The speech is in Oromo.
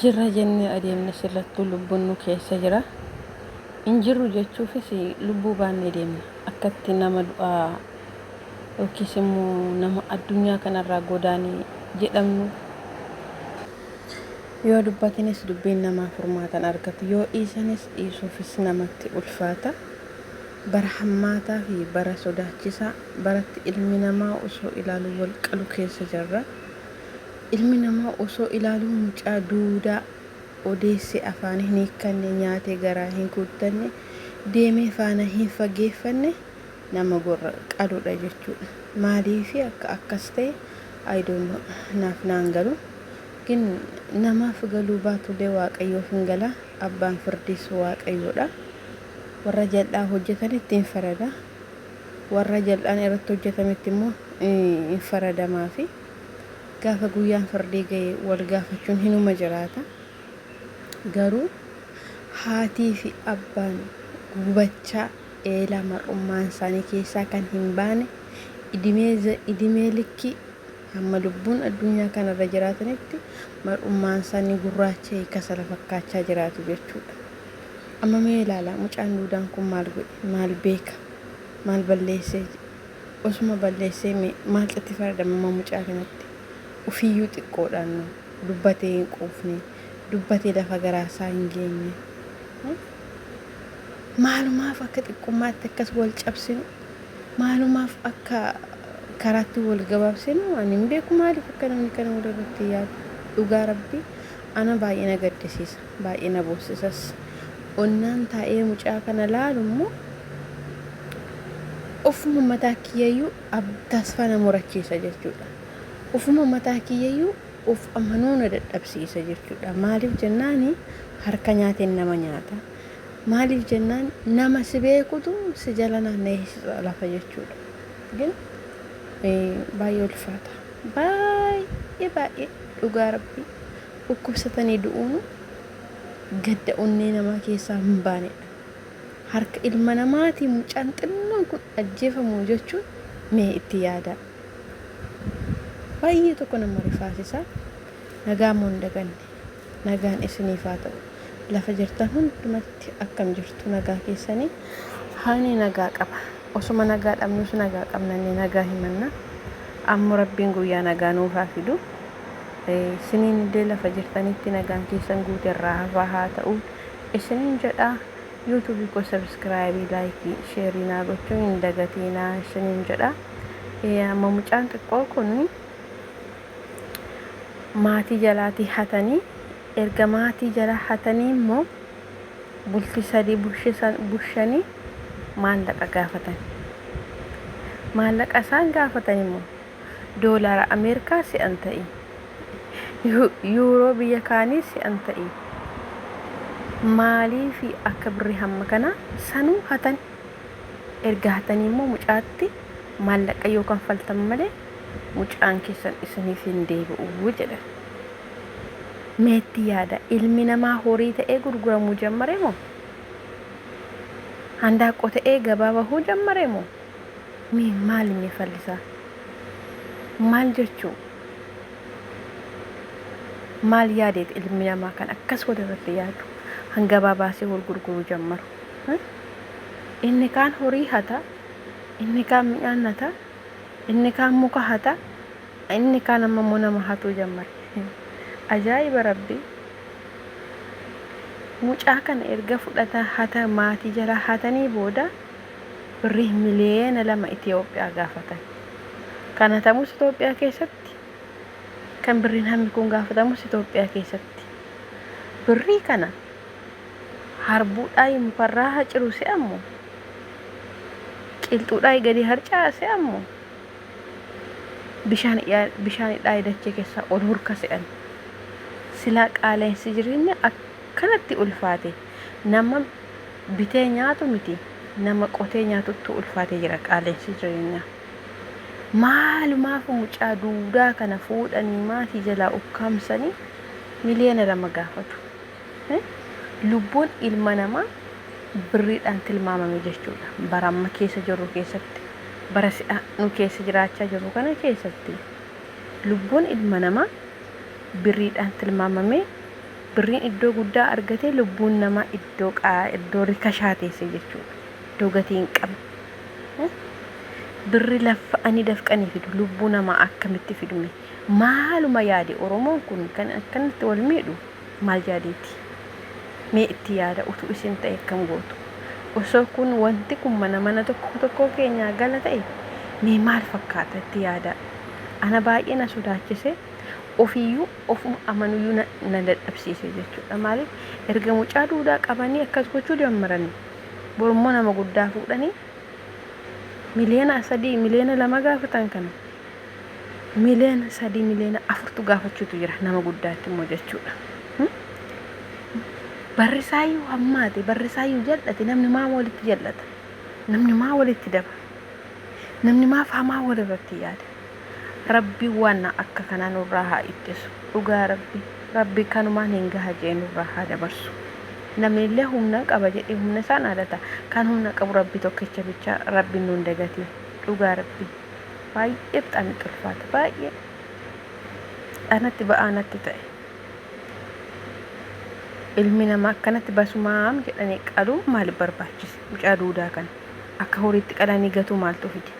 Jirra jennee adeemne sirrattuu lubbuun nu keessa jira. Hin jirru jechuufis lubbuu baannee deemna. Akkatti nama du'aa yookiis immoo nama addunyaa kanarraa godaane jedhamnu. Yoo dubbatanis dubbiin namaa furmaata hin argatu. Yoo dhiisanis dhiisuufis namatti ulfaata. Bara hammaataa fi bara sodaachisaa, baratti ilmi namaa osoo ilaaluu wal qalu keessa jirra. Ilmi namaa osoo ilaaluu mucaa duudaa odeessee afaan hin hiikkanne, nyaatee garaa hin guuttanne, deemee faana hin fageeffanne nama gorra qaludha jechuudha. Maaliifi akka akkas ta'e I don't know, naaf naan galu. Gin namaaf galuu baatullee Waaqayyoof hin gala. Abbaan firdiis Waaqayyoodha. Warra jal'aa hojjetanitti hin farada. Warra jal'aan irratti hojjetametti immoo hin faradamaafi. Gaafa guyyaan firdii ga'e wal gaafachuun hinuma jiraata. Garuu haatii fi abbaan gubachaa eelaa mar'ummaan isaanii keessaa kan hin baane idimee likkii hamma lubbuun addunyaa kanarra jiraatanitti mar'ummaan isaanii gurraacha'ee kasala fakkaachaa jiraatu jechuudha. Amma mee ilaalaa, mucaan duudaan kun maal godhe? Maal beeka? Maal balleessee? Osuma balleessee mee maaltu itti faradama amma mucaa kanatti? Ufiiyyuu xiqqoodhaan nu dubbatee hin quufne, dubbatee lafa garaasaa hin geenye. Maalumaaf akka xiqqummaatti akkas wal cabsinu? Maalumaaf akka karaatti wal gabaabsinu? Ani hin beeku maaliif akka namni kana wal irratti yaadu. Dhugaa Rabbii ana baay'ee na gaddisiisa, baay'ee na boossisas. Onnaan taa'ee mucaa kana laalu immoo ofuma mataa kiyyayyuu tasfaa na murachiisa jechuudha. Ofuma mataa kiyyayyuu of amanuu na dadhabsiisa jechuudha. Maaliif jennaani harka nyaateen nama nyaata. Maaliif jennaan nama si beekutu si jala naanna'ee lafa jechuudha. Gin baay'ee ulfaata. Baay'ee baay'ee, dhugaa Rabbii, dhukkubsatanii du'uunu gadda onnee namaa keessaa hin baanedha. Harka ilma namaatiin mucaan xinnoon kun ajjeefamu jechuun mee itti yaadaa. Baay'ee tokko nama rifaasisa. Nagaa immoo hin daganne. Nagaan isiniif haa ta'u. Lafa jirtan hundumatti akkam jirtu, nagaa keessanii? Hani nagaa qaba. Osuma nagaa dhabnus nagaa qabnanne nagaa himanna. Ammoo Rabbiin guyyaa nagaa nuuf haa fidu. Isiniin illee lafa jirtanitti nagaan keessan guute irraa hafaa haa ta'u isiniin jedha. YouTube koo subscribe, like, share naa gochuu hin dagatiinaa isiniin jedha. Amma mucaan xiqqoo kun maatii jalaatii hatanii, erga maatii jala hatanii immoo bultii 3 bushanii maallaqa gaafatan. Maallaqa isaan gaafatan immoo doolaara Ameerikaa si'an ta'i, yuuroo biyya kaanii si'an ta'i. Maaliif akka birrii hamma kana sanuu hatan? Erga hatanii immoo mucaatti maallaqa yoo kanfaltan malee mucaan keessan isiniif hin deebi'u jedhan. Meetti yaada, ilmi namaa horii ta'ee gurguramuu jammare moo? Handaaqqoo ta'ee gabaa bahuu jammare moo? Mee maali mee fallisaa? Maal jechuu? Maal yaadeet ilmi namaa kan akkas walirratti yaadu, hangabaa baasee wal gurguruu jammaru? Inni kaan horii hata, inni kaan midhaan hata, inni kaan muka hata, inni kaan amma immoo nama hatuu jammare. Ajaa'iba Rabbii! Mucaa kana erga fudhata hata maatii jalaa hatanii booda birrii miliyoona 2 Itiyoophiyaa gaafatan. Kan hatamus Itoophiyaa keessatti, kan birriin hammi kun gaafatamus Itoophiyaa keessatti. Birrii kana harbuudhaa mukarraa haciru se'ammoo, qilxuudhaa gadi harca'a se'ammoo, bishaan dachee keessaa ol hurka se'an? Silaa qaala'insi jireenya akkanatti ulfaate, nama bitee nyaatu miti, nama qotee nyaatuttu ulfaatee jira qaala'insi jireenyaa. Maalumaaf mucaa duudaa kana fuudhanii maatii jalaa ukkaamsanii miliyoona 2 gaafatu? Lubbuun ilma namaa birriidhaan tilmaamame jechuudha. Bara amma keessa jirru keessatti, bara si'a nu keessa jiraachaa jirru kana keessatti, lubbuun ilma namaa birriidhaan tilmaamamee Birriin iddoo guddaa argatee lubbuun namaa iddoo qaa iddoo rikashaa teesse jechuudha. Iddoo gatii hin qabne. Birri laffa'anii dafqanii fidu lubbuu namaa akkamitti fidume? Maaluma yaade Oromoon kun kan akkanatti wal miidhu maal yaadeeti? Mee itti yaada utuu isin ta'e akkam gootu? Osoo kun wanti kun mana mana tokko tokkoo keenyaa gala ta'e mee maal fakkaata itti yaadaa. Ana baay'ee na sodaachise ofiiyyuu ofuma amanuyyuu na, na dadhabsiise jechuudha. Maaliif erga mucaa duudaa qabanii akkas gochuu jammaranii borummoo nama guddaa fuudhanii 3 miliyoona 2 miliyoona gaafatan kana 3 miliyoona 4tu gaafachuutu jira nama guddaatti immoo jechuudha. Barri isaayyuu hammaate, barri isaayyuu jal'ate, namni maa walitti jal'ata? Namni maa walitti daba? Namni maaf hamaa walirratti yaada? Rabbi waan akka kanaa nurraa haa ittisu. Dhugaa Rabbi, Rabbi kanumaan hin gaha jee nurraa haa dabarsu. Namni illee humna qaba jedhee humna isaan aadata. Kan humna qabu Rabbi tokkicha bicha Rabbi nuun dagatiin. Dhugaa Rabbi. Baay'ee bxaam itti ulfaata. Baay'ee. Anatti ba'aa natti ta'e. Ilmi namaa akkanatti basumaam jedhanii qaluu maaliif barbaachise? Mucaa duudaa kana. Akka horiitti qalanii gatuu maaltu fide?